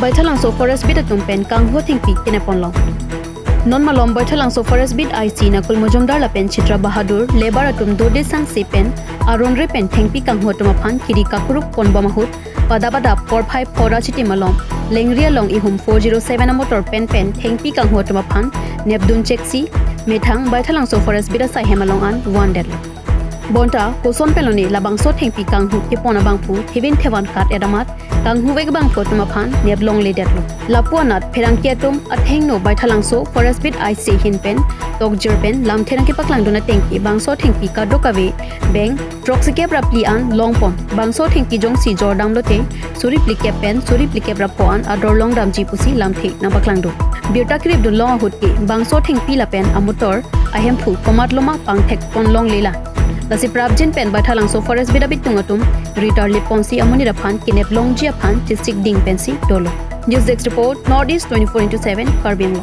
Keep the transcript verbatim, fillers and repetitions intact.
Baithalangso Forest Beat atum pen kanghu thengpi kenep ponlong. Non malom Baithalangso Forest Beat I C Nakul Majumdar lapen Chitra Bahadur, labour atum dode sangse pen aron re pen thengpi kanghu atum aphan kiri kakuruk ponbom ahut, pada pada porphai phora chiti malom Lengri along ihum four zero seven amotor pen pen thengpi kanghu atum aphan nepdun cheksi methang Baithalangso Forest Beat asai hem along an vandetlo. Bonta koson pelone labangso thengpi kanghu kepon abangphu thevin thevan kat edamat kanghu vek abangphu atum aphan neplongledetlo. Lapu anat pherangke atum athengno Baithalangso Forest Beat I C ahin pen tokjir pen lamthe nangkepaklangdun atengke bangso thengpi kadokave beng throksi kep ra phli an longpon. Bangso thengpi jongsi jordamlote suri phli kep pen suri phli kep ra pho an ador longdamji pusi lamthe nangpaklangdun. Birta keripdun long ahut ke bangso thengpi lapen amotor ahemphu komatloma pangthek ponlonglelang. Lasi prapjin pen Baithalangso Forest Beat abitung atum ritar lip ponsi amonit aphan kenep longji aphan chesik ding pensi dolo. News Desk Report, North East twenty-four into seven, Karbi Anglong.